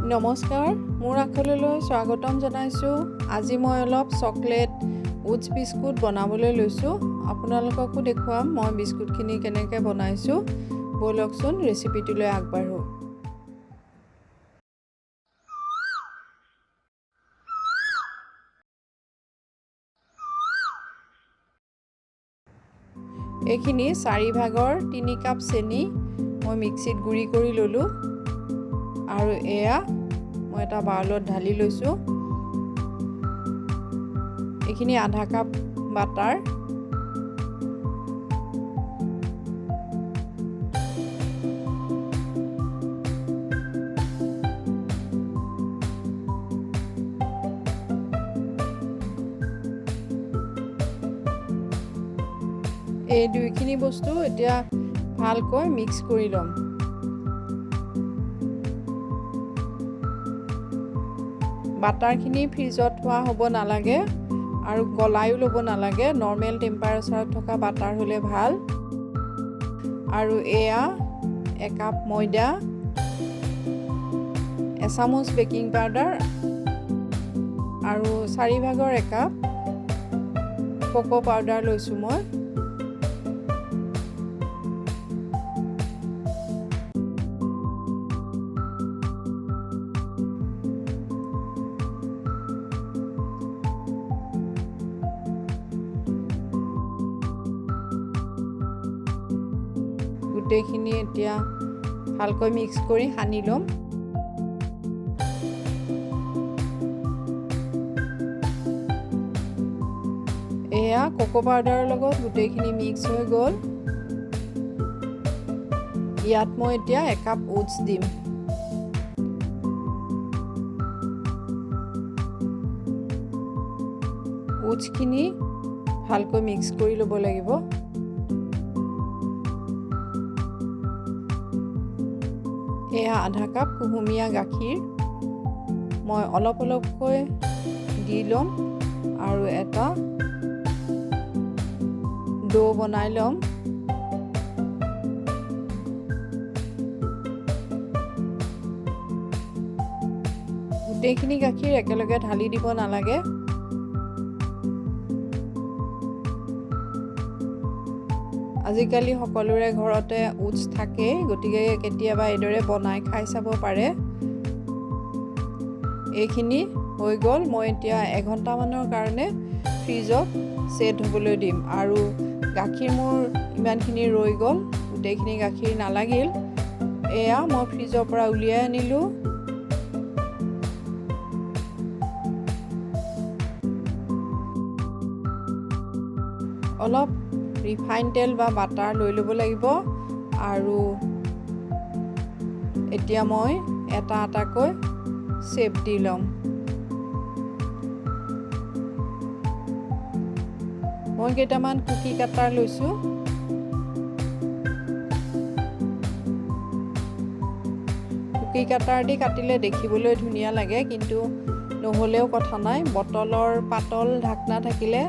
নমস্কাৰ, মোৰ আখললৈ স্বাগতম জনাইছোঁ। আজি মই অলপ চকলেট ওটছ বিস্কুট বনাবলৈ লৈছোঁ। আপোনালোককো দেখুৱাম মই বিস্কুটখিনি কেনেকৈ বনাইছোঁ। ব'লকচোন, ৰেচিপিটোলৈ আগবাঢ়োঁ। এইখিনি 3/4 কাপ চেনি মই মিক্সিত গুড়ি কৰি ল'লোঁ আৰু এয়া মই এটা বাউলত ঢালি লৈছোঁ। এইখিনি আধা কাপ বাটাৰ, এই দুইখিনি বস্তু এতিয়া ভালকৈ মিক্স কৰি ল'ম। বাটাৰখিনি ফ্ৰিজত থোৱা হ'ব নালাগে আৰু গলায়ো ল'ব নালাগে। নৰ্মেল টেম্পাৰেচাৰত থকা বাটাৰ হ'লে ভাল। আৰু এয়া একাপ ময়দা, এচামুচ বেকিং পাউডাৰ আৰু 1/4 কাপ কোকো পাউডাৰ লৈছোঁ মই। গোটেইখিনি এতিয়া ভালকৈ মিক্স কৰি সানি ল'ম। এয়া কোকো পাউডাৰৰ লগত গোটেইখিনি মিক্স হৈ গ'ল। ইয়াত মই এতিয়া একাপ ওটছ দিম। ওটছখিনি ভালকৈ মিক্স কৰি ল'ব লাগিব। এয়া আধা কাপ কুহুমীয়া গাখীৰ মই অলপ অলপকৈ দি ল'ম আৰু এটা ডো বনাই ল'ম। গোটেইখিনি গাখীৰ একেলগে ঢালি দিব নালাগে। আজিকালি সকলোৰে ঘৰতে ওটছ থাকেই, গতিকে কেতিয়াবা এইদৰে বনাই খাই চাব পাৰে। এইখিনি হৈ গ'ল। মই এতিয়া এঘণ্টামানৰ কাৰণে ফ্ৰিজত ছেট হ'বলৈ দিম। আৰু গাখীৰ মোৰ ইমানখিনি ৰৈ গ'ল, গোটেইখিনি গাখীৰ নালাগিল। এয়া মই ফ্ৰিজৰ পৰা উলিয়াই আনিলোঁ। অলপ ৰিফাইন তেল বা বাটাৰ লৈ ল'ব লাগিব আৰু এতিয়া মই এটা এটাকৈ শ্বেপ দি ল'ম। মই কেইটামান কুকি কাটাৰ লৈছোঁ। কুকি কাটাৰ দি কাটিলে দেখিবলৈ ধুনীয়া লাগে, কিন্তু নহ'লেও কথা নাই। বটলৰ পাতল ঢাকনা থাকিলে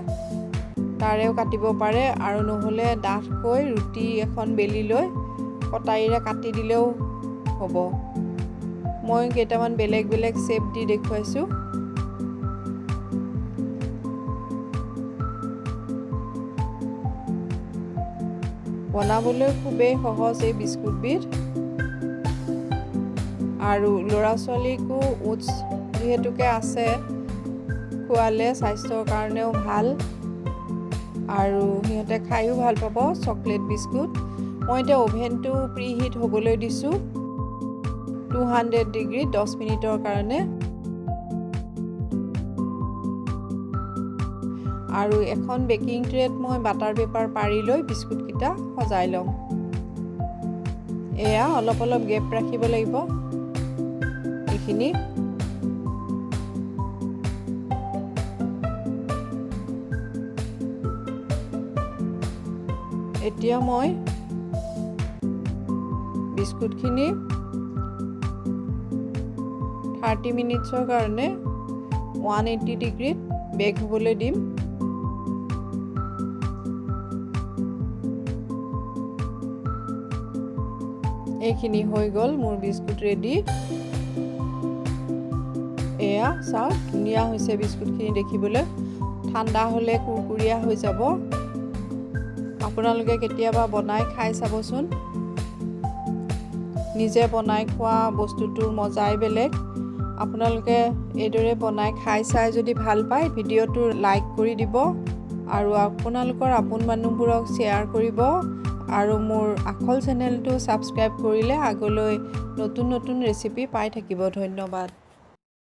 তাৰেও কাটিব পাৰে আৰু নহ'লে ডাঠকৈ ৰুটি এখন বেলি লৈ কটাৰীৰে কাটি দিলেও হ'ব। মই কেইটামান বেলেগ বেলেগ শ্বেপ দি দেখুৱাইছোঁ। বনাবলৈ খুবেই সহজ এই বিস্কুটবিধ আৰু ল'ৰা ছোৱালীকো ওটছ যিহেতুকে আছে, খোৱালে স্বাস্থ্যৰ কাৰণেও ভাল আৰু সিহঁতে খায়ো ভাল পাব চকলেট বিস্কুট। মই এতিয়া অ'ভেনটো প্ৰি হিট হ'বলৈ দিছোঁ 200 ডিগ্ৰী 10 মিনিটৰ কাৰণে। আৰু এখন বেকিং ট্ৰেত মই বাটাৰ পেপাৰ পাৰি লৈ বিস্কুটকেইটা সজাই ল'ম। এয়া অলপ অলপ গেপ ৰাখিব লাগিব এইখিনি। এতিয়া মই বিস্কুটখিনি 30 মিনিটছৰ কাৰণে 180 ডিগ্ৰীত বেক হ'বলৈ দিম। এইখিনি হৈ গ'ল, মোৰ বিস্কুট ৰেডি। এয়া চাওক, ধুনীয়া হৈছে বিস্কুটখিনি দেখিবলৈ। ঠাণ্ডা হ'লে কুৰকুৰীয়া হৈ যাব। আপোনালোকে কেতিয়াবা বনাই খাই চাবচোন। নিজে বনাই খোৱা বস্তুটোৰ মজাই বেলেগ। আপোনালোকে এইদৰে বনাই খাই চাই যদি ভাল পায়, ভিডিঅ'টো লাইক কৰি দিব আৰু আপোনালোকৰ আপোন মানুহবোৰক শ্বেয়াৰ কৰিব আৰু মোৰ আখল চেনেলটো ছাবস্ক্ৰাইব কৰিলে আগলৈ নতুন নতুন ৰেচিপি পাই থাকিব। ধন্যবাদ।